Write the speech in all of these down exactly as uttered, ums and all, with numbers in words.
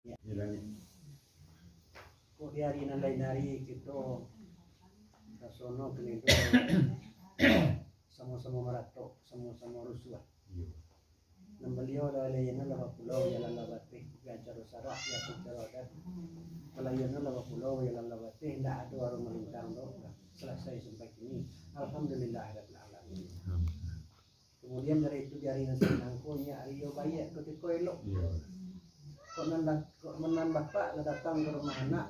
Kok di ari nan lain ari kito rasono kini tu samo-samo maratok, samo-samo rusuah. Iyo. Nan baliau lah layanan lah bapulau, jalan lah bateh, bukan caro sarak, ya pun caro adat. Palayanan lah bapulau, jalan lah bateh, ndak ado aru malintang tu, lah salasai sampai kini. Alhamdulillah, rabbil alamin. Amin. Kamudian dari itu, di ari nan sanang ko, nyo ari yo baiak kutiko elok. Iyo. Kok nan, kok nan bapak lah datang ka rumah anak,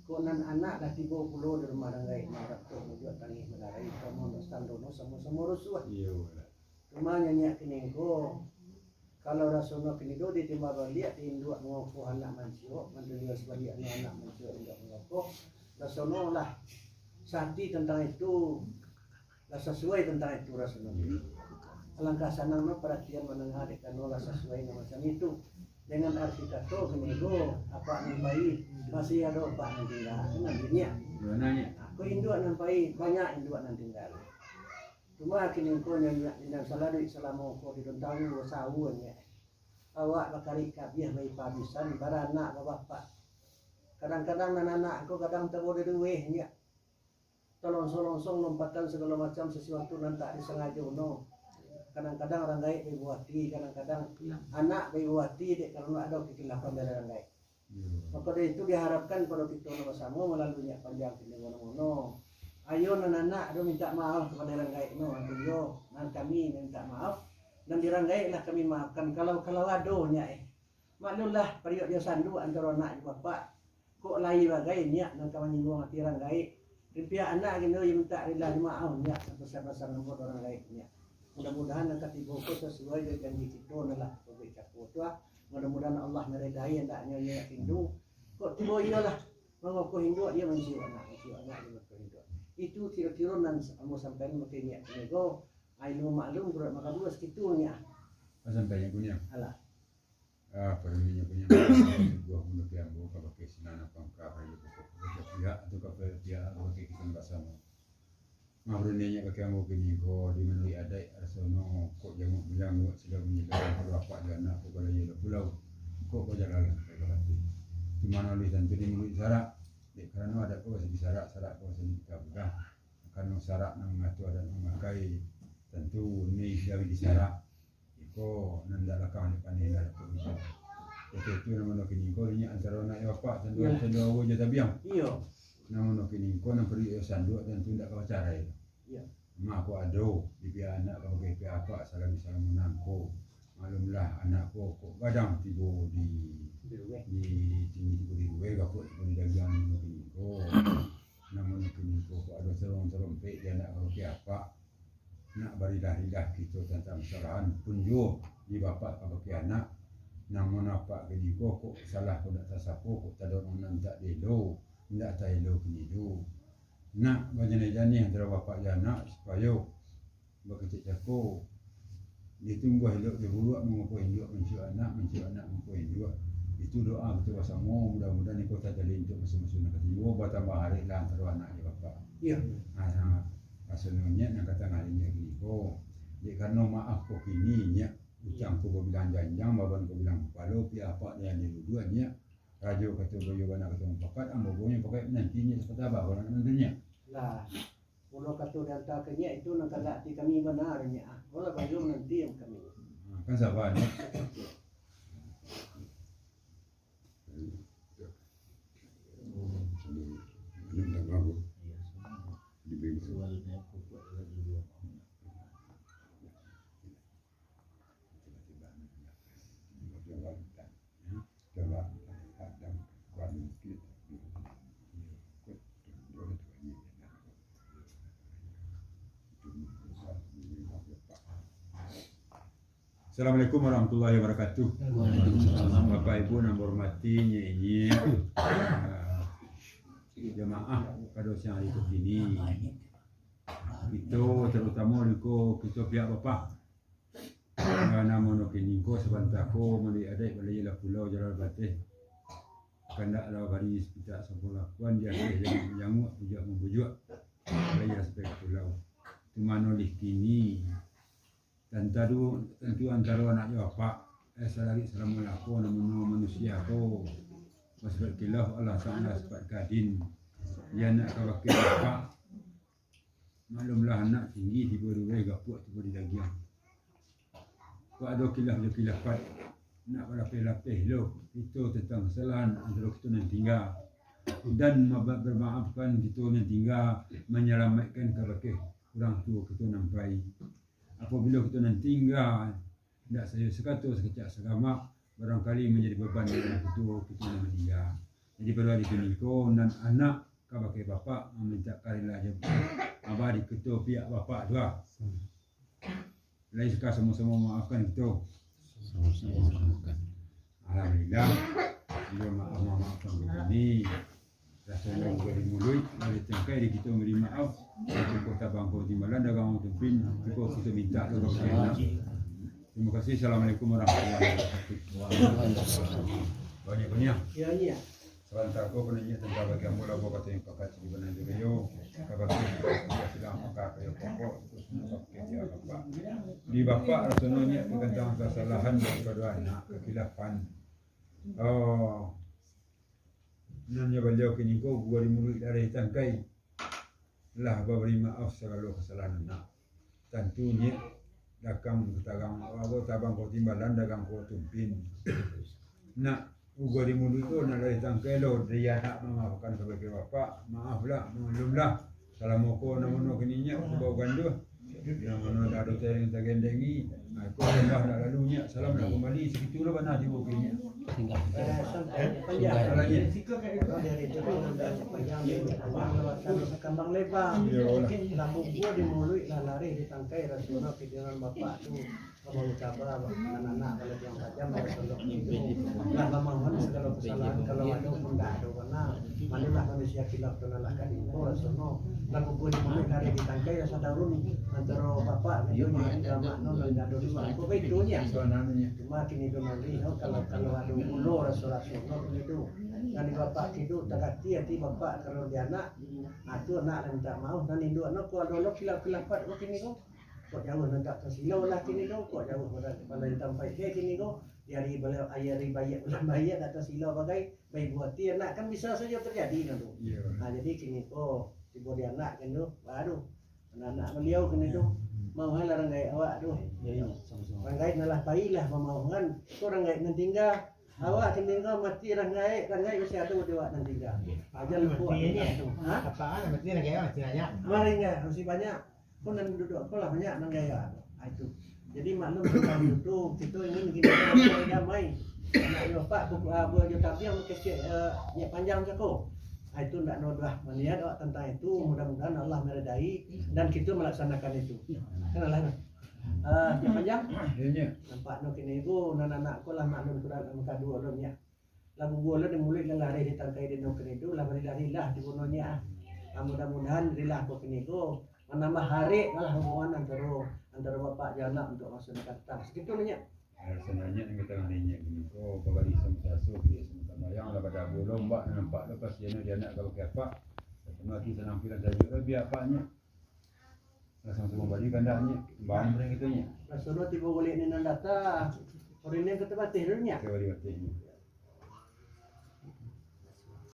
kok nan anak lah tibo pulo di rumah danggaik, nan ratok mujuak tangih badarai, samo nak sandono, samo-samo rusuah. Iyo. Cuma nyanyiak kini ko, kalau rasono kini tu ditimbang baliak di induak mangokoh anak manciok, mandunia sabaliak anak manciok induak mangokoh, rasono lah sati tantang itu, lah sasuai tantang itu rasono. Alangkah sanang no paratian mandanga dek karano lah sasuai no macam itu. Dengan arti kato kini ko, apak nan pai, masih ado apak nan tingga, kan nyo. Ko induak nan pai, banyak induak nan tingga. Cuma kini ko nyanyiak inang saladuik salamo ko di rentang duo sawu nyo. Awak bakarik kabiah baipa bisan, baranak babapak. Kadang-kadang nan anak ko kadang tabo di lueh nyo. Talonsong-lonsong lompatan sagalo macam sasuatu nan tak disangajo no. Kadang-kadang urang gaek baibo ati, kadang-kadang anak baibo ati dek karano ado kakhilafan dari urang gaek. Mako dari itu diharapkan pado kito nan basamo malalui nyiak panjang kini mano-mano. Ayo nan anak ado mintak maaf kapado urang gaek no, ayo nan kami mintak maaf, nan di urang gaek lah kami maafkan kalau, kalau ado nyiak eh. Maklumlah, pariuak jo sanduak antaro anak jo bapak. Kok lai bagai nyiak nan ka manyingguang ati urang gaek. Ripiak anak gin yo mintak rila jo maaf nyiak, nan pasan-pasan ambo urang gaek nyiak. Mudah-mudahan nan ka tibo ko sasuai jo janji kito nan lah babuek cako tu ah. Mudah-mudahan Allah maridai andaknyo nyiak rindu. Kok tibo iyolah mangokoh induak, iyo manciuak anak, manciuak anak, iyo mangokoh induak. Itu kiro-kiro nan ambo sampaikan bakeh nyiak kini ko. Ai, ilmu maklum, kurak makaduo sakitu nyiak. Sampai nyo kuniang. Alah. Ah, parumianyo punyo sudah muluki ambo kabake sinan pangka, pihak atau kabake pihak, kabake kita basamo. Mabrunianyo bake ambo kini ko, di manuruik adaik rasono, kok janguk manjanguk, silau manyilau, kalau apak jo anak ko balayo lah pulau, kok bajalan lah ka bateh. Cuma oleh tantu di muruik sarak, dek karano adat ko basa di sarak, sarak ko basa di kitab lah. Karano sarak nan mangatur adat mamakai, tantu ni gawi di sarak. Iko nan dak lakang dek paneh lah dapek iko. Oke, tu nan mano kini ko dinyo antaro anak jo apak, tando, iyo, tando awo jo tabiang. Iyo. Nan mano kini ko nan paruik jo sanduak tantu dak ka bacarai. Iyo. Mako ado di pihak anak kabake pihak apak, salam-salam nangko. Maklumlah anak ko kok gadang tibo di, di tinggi tibo di luar, gapok tibo di dagiang nan mano kini ko. Nan mano kini ko kok ado sarong-sarompek di anak kabake apak. Nak barilah-rilah kito tantang kesalahan pun juo di bapak kabake anak. Namun apak kini ko kok salah ko ndak tasapo, kok tadono nan tak dielo, ndak taelo kini tu. Nak bajanai-janai antaro bapak jo anak supayo bakecek cako. Ditumbuah elok jo buruak, mangokoh induak manciuak anak, manciuak anak mangokoh induak. Itu doa kito basamo, mudah-mudahan iko tajalin untuak maso-maso nan ka tibo, batambah arek lah antaro anak jo bapak. Iyo. Ah, rasonyo nyo nan ka tangah inyo kini ko. Dek karano maaf ko kini nyo, utang ko babilang janjang, baban ko babilang kapalo, pihak apak nan diruduak nyo. Rajo kato boyo bana kato mupakat, ambo boyo pakai mananti nyo sakata abah ko nak mananti nyo. Lah, pulo kato diantakan nyo itu nan kandak ati kami bana nyo ah. Bolah bayo mananti kami. Ah, kan sabar nyo. Assalamualaikum warahmatullahi wabarakatuh. Waalaikumsalam. Bapak Ibu nan berhormati, nyiak-nyiak, ah, jamaah pado siang hari ko kini. Kito, terutamo iko, kito pihak bapak. Nan mano kini ko sabanta ko, manuruik adaik balayo lah pulau jalan bateh. Kandak lah bari sapitak sampur lakuan, di ateh janguk-janguk, pujuak mambujuak, balayo sampai ka pulau. Tu mano lih kini, tantu, tantu antaro anak jo apak. Eh, salari salamo lako namono manusia ko. Basifat khilaf Allah Ta'ala sifat gadin. Di anak kabake bapak. Maklumlah anak tinggi tibo di ureh, gapuak tibo di dagiang. Kok ado khilaf jo khilafat, nak balapeh-lapeh lo kito tantang kasalahan antaro kito nan tingga. Dan maba-, bamaafkan kito nan tingga, manyalamaikkan kabake urang tuo kito nan pai. Apabilo kito nan tingga, indak sayo sakato sakecak sagamak, barangkali manjadi baban di urang tuo kito nan maningga. Jadi, pado ari kini ko, nan anak kabake bapak mamintak karila jo abadi kito pihak bapak tu lah. Lai ka samo-samo maafkan kito. Alhamdulillah. Iyo, maaf, maaf, maafkan kito ni. Rasonyo buka di muluik, dari tangkai di kito mambari maaf. Cukup tabang ko timbalan, dagang ko tumpin, cukup kito mintak tu ka Tuhan. Terima kasih. Assalamualaikum warahmatullahi wabarakatuh. Banyak-banyak. Sabanta ko pananya tantang bagi ambo lah, buah kato yang pakat di bana dulu yo. Kabake silang maka kayo pokok, terus masuk ke dia bapak. Di bapak rasonyo nyo tantang kasalahan daripada anak, kekhilafan. Oh, nan nyo baliau kini ko gua di muluik dari tangkai. Lah babari maaf sagalo kasalahan anak. Tantu nyo, dagang tagang, apo, tabang ko timbalan, dagang ko tumpin. Nak, uga di muluik tu, nak dari tangkai lo, dari anak mamaafkan kabake bapak, maaf lah, maklum lah. Salamo ko namono kini nyo, kabau ganduh. Namono dak ado tereng tagendengi. Ko lah dak lalu nyo, salam nak kembali, sakitu lo bana tibo kini nyo. Tinggal. Eh, santai, panjang. Kalau dari itu kan udah panjang, panjang lewat kami sekambang lebar. Iyolah. Lah bubua di muluik, lah lareh di tangkai, rasonyo pikiran bapak tu. Abang Utaba, anak-anak, kalau yang tajam, kalau sondok itu. Lah mamaafkan sagalo kasalahan, kalau ado pun dak ado bana. Manulah manusia khilaf tu lah kali ko rasonyo. Lah bubua di muluik, lareh di tangkai, rasa tarun antaro bapak, itu mah, dak ado di muluik. Kok itu nyo? Cuma kini tu nanti, oh, kalau, kalau ado ulo raso-raso, no, kini tu. Nan di bapak kiduk, tagati ati bapak kalau di anak, ah, tu anak lah mintak maaf, nan induak no, kok ado lo khilaf-khilafat ko kini ko. Kok jauah nan tak tasilo lah kini ko, kok jauah pada, pada intan paik kini ko, di ari bala-, ari baiak bulan baiak tak tasilo bagai, baik buati anak kan bisa sajo terjadi nan tu. Iyo. Ah, jadi kini ko, tibo di anak kan tu, baru anak-anak baliau kini tu, maohlah urang gaek awak tu. Iyo, iyo, samo-samo. Urang gaek nan lah pai lah mamaohkan, ko urang gaek nan tingga. Awak kini ko mati urang gaek, urang gaek masih ado di awak nan tingga. Iyo. Aja lupo mati tu. Ha? Apak mati urang gaek masih banyak. Urang gaek masih banyak. Ko nan duduak ko lah banyak nan gaek awak tu. Ah, itu. Jadi maklum tantang itu, kito ingin kini ko damai. Anak iyo pak, buku, ah, buah jo tabiang kecek, eh, nyak panjang cako. Ah, itu ndak nodoh maniat awak tantang itu, mudah-mudahan Allah meredai dan kito melaksanakan itu. Kan Allah, ah, nyak panjang? Iyo, nyo. Nampak no kini ko, nan anak ko lah maklum sudah lah mangkadu ulun nyo. Lah bubua lah di muluik, lah lareh di tangkai di nyo kini tu, lah barilah-rilah di gunonyo. Ah, mudah-mudahan rilah ko kini ko manambah arek lah hubungan antaro, antaro bapak jo anak untuk maso nan ka datang. Sakitu nyo. Rasonyo nyo ka tangah nyo kini ko, babari samo sasuh, di samo sambayang, lah badabu lombak, nampak lo pasiannyo di anak kabake apak. Rasonyo ati sanang pikiran sajuak lo biak apaknyo. Lah samo-samo bari kandaknyo, bambreng kitonyo. Rasonyo tibo bulik ni nan data, urang ni ka tabateh dulu nyo. Ka tabateh nyo.